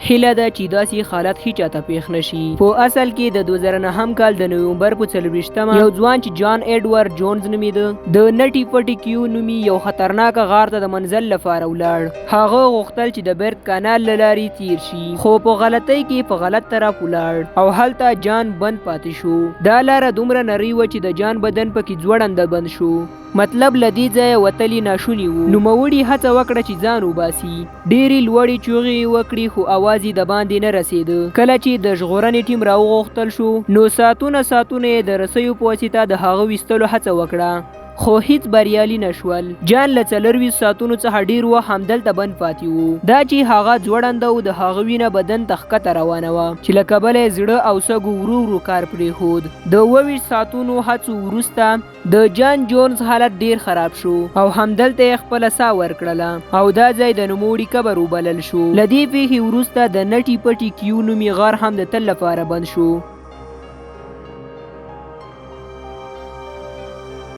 هیله ده چې داسې حالت هیچا ته پیښ نشي. په اصل کې د 2009 کال د نومبر په 24مه یو ځوان چې جان ایډوارډ جونز نومېده د نټي پټي کیو نومي یو خطرناک غار ته د منزل لپاره ولاړ. هغه غوښتل چې د برت کانال له لارې تیر شي، خو په غلطۍ کې په غلط طرف ولاړ او هلته جان بند پاتې شو. دا لاره دومره نرۍ وه چې د جان بدن پکې ځوړنده بند شو، مطلب له دې ځایه وتل یې ناشوني وو. نوموړي هڅه وکړه چې ځان وباسي، ډېرې لوړې چوغې یې وکړې، خو اواز یې دباندې نه رسېده. کله چې د ژغورنې ټیم راوغوښتل شو، نو ساعتونه ساعتونه یې د رسیو په واسطه د هغه ویستلو هڅه وکړه، خو هیڅ بریالي نه شول. جان له 24 ساعتونو څخه ډېر وخت همدلته بند پاتې و. دا چې هغه ځوړنده و، د هغه وینه بدن ته ښکته روانه وه چې له کبله یې زړه او سږو ورو ورو کار پرېښود. د 27 ساعتونو هڅو وروسته د جان جونز حالت ډېر خراب شو او همدلته یې خپله ساه ورکړله او دا ځای د نوموړي قبر وبلل شو. له دې پېښې وروسته د نټي پټي کیو نومي غار هم د تل لپاره بند شو.